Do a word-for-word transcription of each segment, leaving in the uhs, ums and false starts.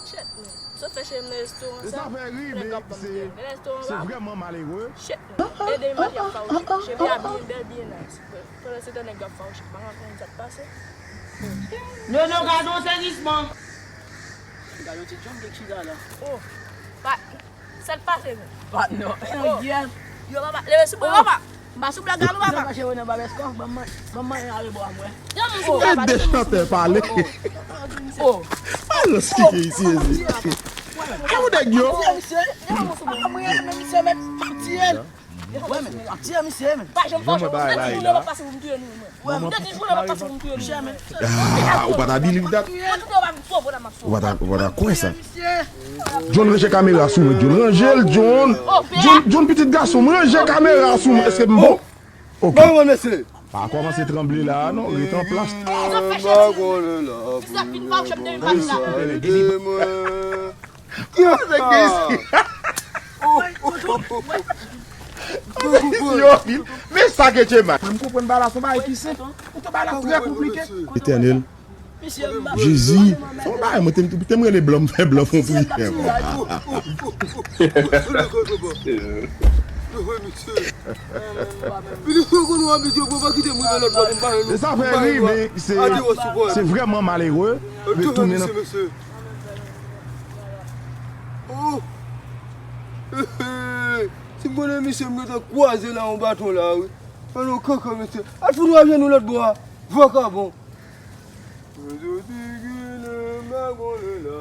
Shit, man. Sot fè cheri m nan restoran sa. Nèg ap ban m dèyè. Nan restoran se vrèman malere. Shit, man. Ede m al y ap fawouche. Cheri a byen bèl, byen nice. Pandan se tan nèg yo ap fawouche. M pa konn sa k pase. Non, non, gade yon sèvisman. Gade yon ti djòb gen chita la. Oh. Pa, sa k pase, men? Pa, non. Oh. Yo, papa, leve sou mwen, papa. M pa sou blaga, non, papa. Nan mache wè nan babèskò, ban mwen, ban mwen ale bò a mwen. Yon moun sou mwen, papa. Ede chantè pale. Oh. Alòs ki gen isi, ezi. Kè ou nèg yo. Misye, misye. Yon moun sou mwen. Mwen, men misye, men. Tiye l. Wè, men, ap tiye misye, men. Pa janm fè yon bagay la, la. Ou pa ta believe that. Ou pa ta, ou pa ta kwè sa. John, ranje kamera sou mwen, John. Ranje l, John. John, John, pitit gason m, ranje kamera sou mwen. Èske m bon? Ok. Pa kòmanse tranble la, non. Rete an plas. Yo, men sa ke Chema. Mwen, m konprann bagay la, se yon bagay ki senp. Poutan bagay la trè konplike. Etènèl. Jezi, se yon bagay, mwen te, te m rele blan, m fè blan fè yon priyè. E sa fè ri, men se, se vrèman malere. Retounen nan Oh! Si m konnen misye, m gentan kwaze l a yon baton la, wi. An yon kankan, mesye. Al fout w ajenou lòt bò a. Vakabon. Jodi ginen, m pa konnen la.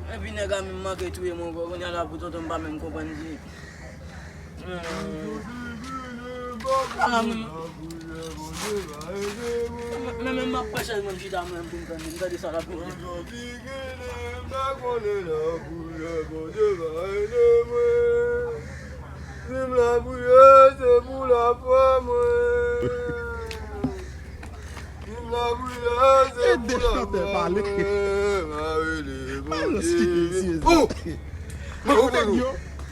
Epi nèg la menm manke touye m ankò. Kounye a la pou tonton m pa menm konprann di. Ala mwen. Mwen menm m ap pran chèz mwen m chita mwen pou m tande, m tande sa l ap di. Jodi ginen m pa konnen la koulè Bondye va ede mwen. Si m lapriyè se pou lafwa mwen. Si m lapriyè se pou lafwa mwen. Ede chantè pale. Alòs ki gen isi, ezi. Oh! M pa konprann nou.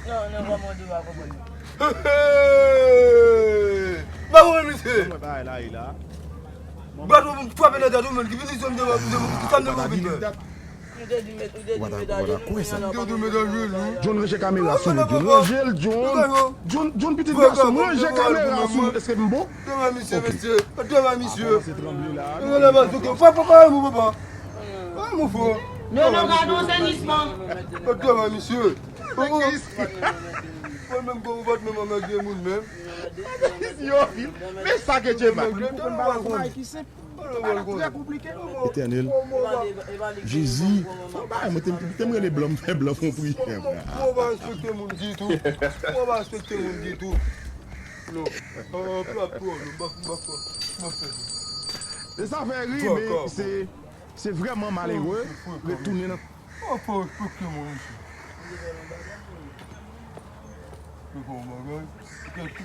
Non, non, kòman w di w pa konprann nou? Hey, hey! M pa konprann misye. Mwen bagay la, e la. Bat ou frape nan tèt ou, menm ki vini zòn de, de, ki sa m de vin fè. Ou te di met, ou te di met ajenou, kounye a la w pa konn. John, ranje kamera sou mwen, John. Ranje l, John. John, John, pitit gason, ranje kamera sou mwen. Èske m bon? Travay misye, mesye. Travay misye. Travay misye. Papa, papa, papa. Ah, mon frère. Non, non, gade yon sèvisman. Travay misye. Mwen menm, gwo, ou pa t menm anmède moun menm. Yo, men sa ke Djema. Etènèl, Jezi, fè yon bagay, mwen te, te m rele blan, m fè blan fè yon priyè. Ou pa respekte moun ditou. Ou pa respekte moun ditou. Non. E sa fè ri, men se, se vrèman malere. Retounen nan. Ou pa respekte moun isi. Kèl ki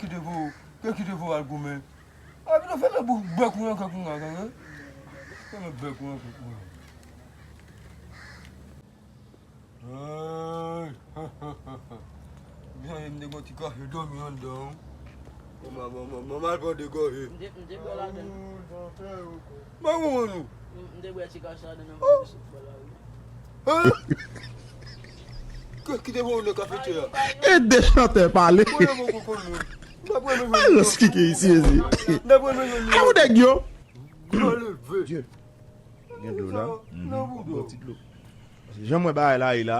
te vo, kèl ki te vo al goumen. A, pito fèmen bou-, bèk ou nan kèk ou nan, tande? Fèmen bèk ou nan kèk ou nan. Ay! Byen, m te gon ti kache dòmi anndan, wi. Manman, manman, manman al pran de gòje. M te, m te bwè ladan. M pa konprann ou. M, m te bwè ti kache ladan nan mwen sot bò la, wi. Hein? Kèl ki te voye w nan kafeterya? Ede chantè pale. Alòs ki gen isi, ezi. Kè ou nèg yo. Dye. Gen dlo la. Bon ti dlo. Jan m wè bagay la ye la.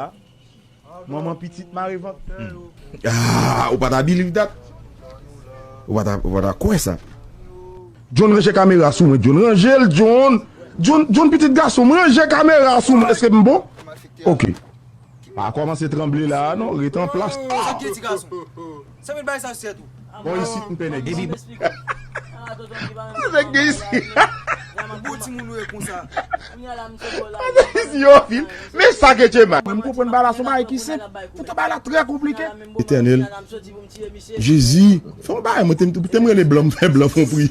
Manman pitit mare vant. Ah, ou pa ta believe that. Ou pa ta, ou pa ta kwè sa. John, ranje kamera sou mwen, John. Ranje l, John. John, John, pitit gason m, ranje kamera sou mwen. Èske m bon? Ok. Pa kòmanse tranble la, non. Rete an plas. Sa ki ti gason? Sa met bagay sa sou tèt ou. Bon, isit, m pè nèg isit. Nèg gen isit. Bon timoun ou ye konsa. Yo, vil. Men sa ke Djema. Mwen, m konprann bagay la, se yon bagay ki senp. Poutan bagay la trè konplike. Etènèl. Jezi, fè yon bagay, mwen te, te m rele blan, m fè blan fè yon priyè.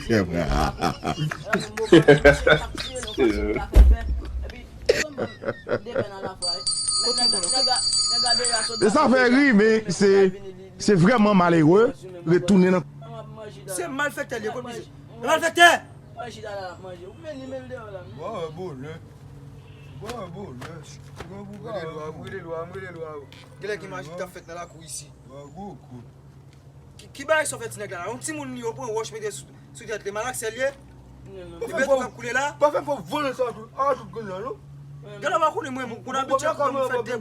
Demen nan lafwa, wi. E sa fè ri, men se, se vrèman malere retounen nan. Se malfektè li ye, kot misye? Malfektè! Genlè gen imaj ki t ap fèt nan lakou isi. Ki, ki bagay sa w fè ti nèg la la? Yon timoun li, yo pran wòch mete sou, sou tèt li, malaksè l ye? Epi tou k ap koule la? Pa fè m fè vòlè sa tou, a tout grenn la non. Gade, w pa konnen mwen, moun ap tchèk mwen, m fè de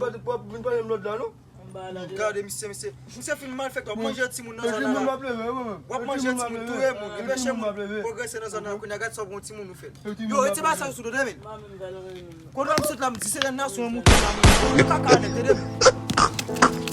moun. Gade misye, misye, misye fin malfektè, w ap manje timoun nan zòn nan la. W ap manje timoun, touye moun, anpeche moun pwogrese nan zòn nan la. Kounye a gade sa w pran timoun ou fè l. Yo, retire bagay sa yo sou do de men. Kote w ap sot la, m di se lè nasyon an moute la, men. Yo kaka nèg, tande men.